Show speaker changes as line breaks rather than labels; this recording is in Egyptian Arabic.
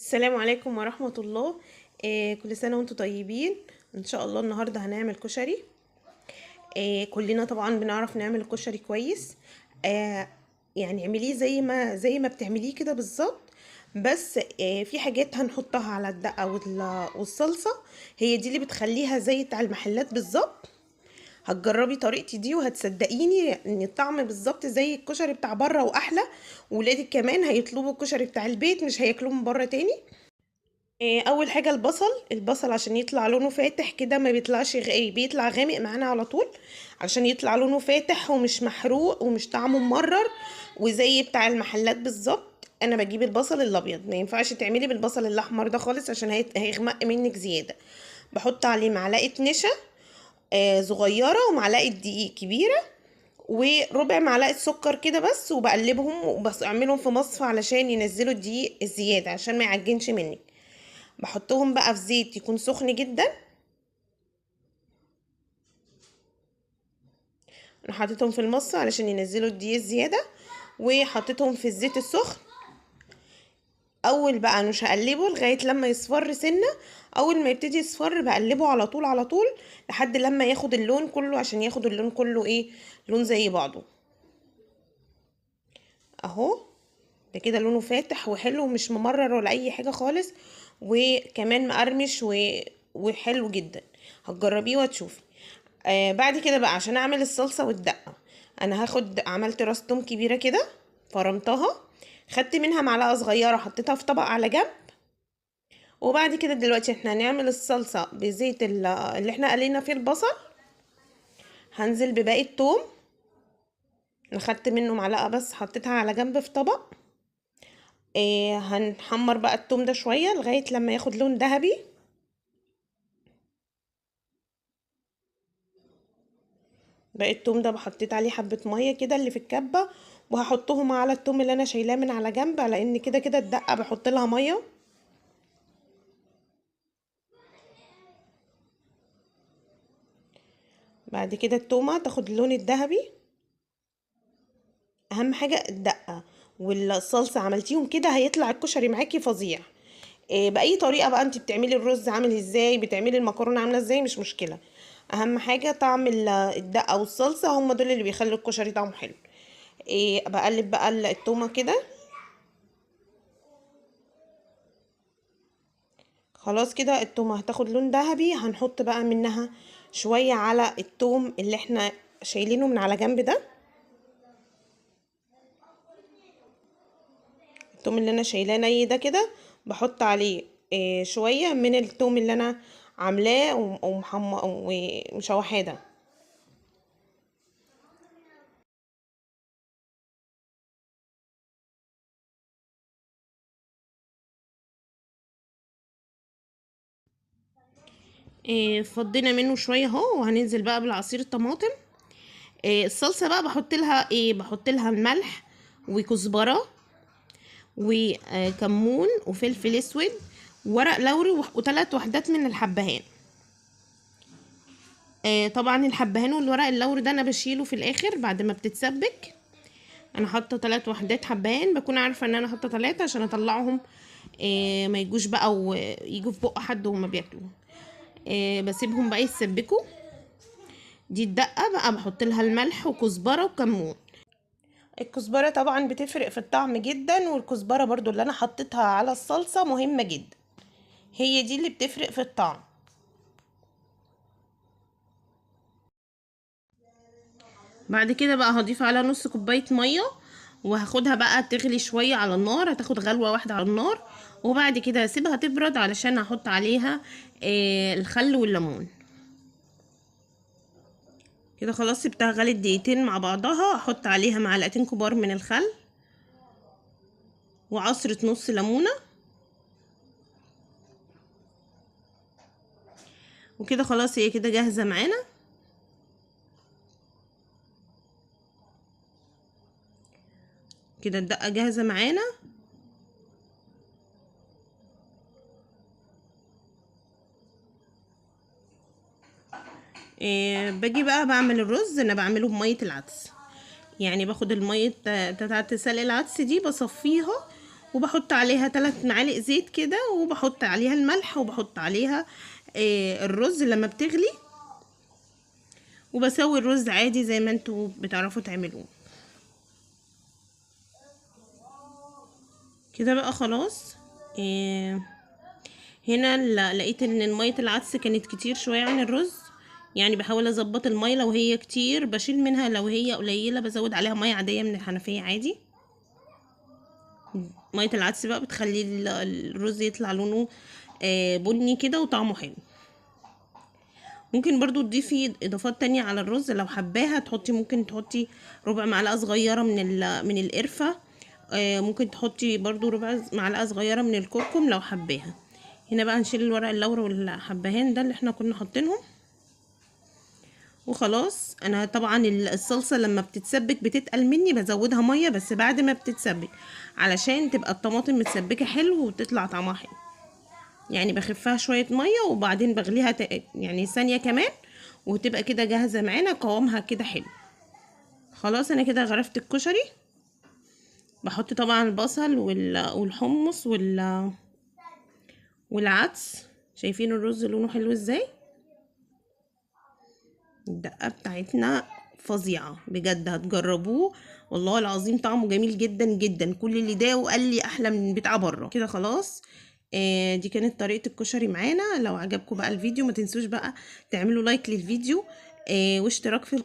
السلام عليكم ورحمة الله. كل سنة وانتم طيبين. ان شاء الله النهاردة هنعمل كشري. كلنا طبعا بنعرف نعمل الكشري كويس. يعني اعمليه زي ما بتعمليه كده بالظبط، بس في حاجات هنحطها على الدقة والصلصة، هي دي اللي بتخليها زي بتاع المحلات بالظبط. هتجربي طريقتي دي وهتصدقيني ان الطعم بالظبط زي الكشري بتاع بره واحلى. ولادك كمان هيطلبوا الكشري بتاع البيت، مش هياكلوه من بره تاني. اول حاجة البصل عشان يطلع لونه فاتح كده، ما بيطلعش بيطلع غامق معانا على طول، عشان يطلع لونه فاتح ومش محروق ومش طعمه ممرر وزي بتاع المحلات بالظبط. انا بجيب البصل الابيض، ما ينفعش تعملي بالبصل الاحمر ده خالص عشان هيغمق منك زيادة. بحط عليه معلقه نشا صغيرة ومعلقة دقيق كبيرة وربع معلقه سكر كده بس، وبقلبهم وبعملهم في مصفى علشان ينزلوا الدقيق الزيادة عشان ما يعجنش منك. بحطهم بقى في زيت يكون سخن جدا. انا حطيتهم في المصفى علشان ينزلوا الدقيق الزيادة، وحطيتهم في الزيت السخن. اول بقى مش هقلبه لغاية لما يصفر سنة، اول ما يبتدي يصفر بقلبه على طول على طول لحد لما ياخد اللون كله، عشان ياخد اللون كله ايه، لون زي بعضه اهو. ده كده لونه فاتح وحلو ومش ممرر ولا اي حاجة خالص، وكمان مقرمش وحلو جدا. هتجربيه وهتشوفي. بعد كده بقى عشان اعمل الصلصه والدقه، انا عملت راس توم كبيرة كده، فرمتها، خدت منها معلقه صغيرة حطيتها في طبق على جنب. وبعد كده دلوقتي احنا هنعمل الصلصه بزيت اللي احنا قلينا فيه البصل. هنزل بباقي التوم، انا خدت منه معلقه بس حطيتها على جنب في طبق. هنحمر بقى التوم ده شوية لغاية لما ياخد لون ذهبي. باقي التوم ده بحطيت عليه حبه مية كده اللي في الكبه، وهحطهم على التوم اللي انا شايلاه من على جنب، لان كده كده الدقة بحط لها مية. بعد كده التومه تاخد اللون الذهبي. اهم حاجة الدقة والصلصه، عملتيهم كده هيطلع الكشري معاكي فظيع. باي طريقه بقى انت بتعملي الرز عامل ازاي، بتعملي المكرونه عامله ازاي، مش مشكلة. اهم حاجة طعم الدقة والصلصه، هم دول اللي بيخلوا الكشري طعمه حلو. بقلب بقى التومه كده. خلاص كده التومه هتاخد لون ذهبي. هنحط بقى منها شوية على التوم اللي احنا شايلينه من على جنب ده. التوم اللي انا شايلاه ني ده كده بحط عليه شوية من التوم اللي انا عاملاه ومشوحاه ده. فضينا منه شوية اهو، وهننزل بقى بالعصير الطماطم. الصلصه بقى بحط لها ايه، بحط لها الملح وكزبره وكمون وفلفل اسود وورق لوري وثلاث وحدات من الحبهان. طبعا الحبهان والورق اللوري ده انا بشيله في الاخر بعد ما بتتسبك. انا حاطه 3 وحدات حبهان، بكون عارفه ان انا حاطه 3 عشان اطلعهم، ما يجوش بقى ويجوا في بق حد وهما بياكلوهم. بسيبهم بقى يتسبكوا. دي الدقة بقى بحط لها الملح وكزبره وكمون. الكزبره طبعا بتفرق في الطعم جدا، والكزبره برضو اللي انا حطيتها على الصلصه مهمة جدا، هي دي اللي بتفرق في الطعم. بعد كده بقى هضيف على نص كوباية مية، وهاخدها بقى تغلي شوية على النار، هتاخد غلوه واحدة على النار، وبعد كده هسيبها تبرد علشان هحط عليها الخل والليمون. كده خلاص سبتها غلت دقيقتين مع بعضها. هحط عليها معلقتين كبار من الخل وعصرة نص ليمونة، وكده خلاص هي كده جاهزة معانا. كده الدقة جاهزة معانا. باجي بقى بعمل الرز. انا بعمله بمية العدس، يعني باخد المية بتاعت سلق العدس دي بصفيها وبحط عليها 3 معالق زيت كده، وبحط عليها الملح، وبحط عليها الرز لما بتغلي، وبسوي الرز عادي زي ما انتوا بتعرفوا تعملوه كده بقى. خلاص هنا لقيت ان المية العدس كانت كتير شوية عن الرز، يعني بحاول اظبط المية، لو هي كتير بشيل منها، لو هي قليله بزود عليها مية عادية من الحنفية عادي. مية العدس بقى بتخلي الرز يطلع لونه بني كده وطعمه حلو. ممكن برضو تضيفي اضافات تانية على الرز لو حباها، ممكن تحطي ربع معلقه صغيرة من القرفه، ممكن تحطي برضو ربع معلقه صغيرة من الكركم لو حباها. هنا بقى نشيل الورق اللورا والحبهان ده اللي احنا كنا حاطينهم وخلاص. انا طبعا الصلصه لما بتتسبك بتتقل مني، بزودها مية بس بعد ما بتتسبك علشان تبقى الطماطم متسبكه حلو وتطلع طعمها حلو. يعني بخفها شوية مية وبعدين بغليها يعني ثانية كمان، وتبقى كده جاهزة معانا، قوامها كده حلو. خلاص انا كده غرفت الكشري. بحط طبعا البصل والحمص والعدس. شايفين الرز لونه حلو ازاي؟ الدقة بتاعتنا فظيعة بجد، هتجربوه والله العظيم طعمه جميل جدا جدا. كل اللي داقه قال لي احلى من بتاع بره كده. خلاص دي كانت طريقه الكشري معانا. لو عجبكم بقى الفيديو ما تنسوش بقى تعملوا like للفيديو واشتراك في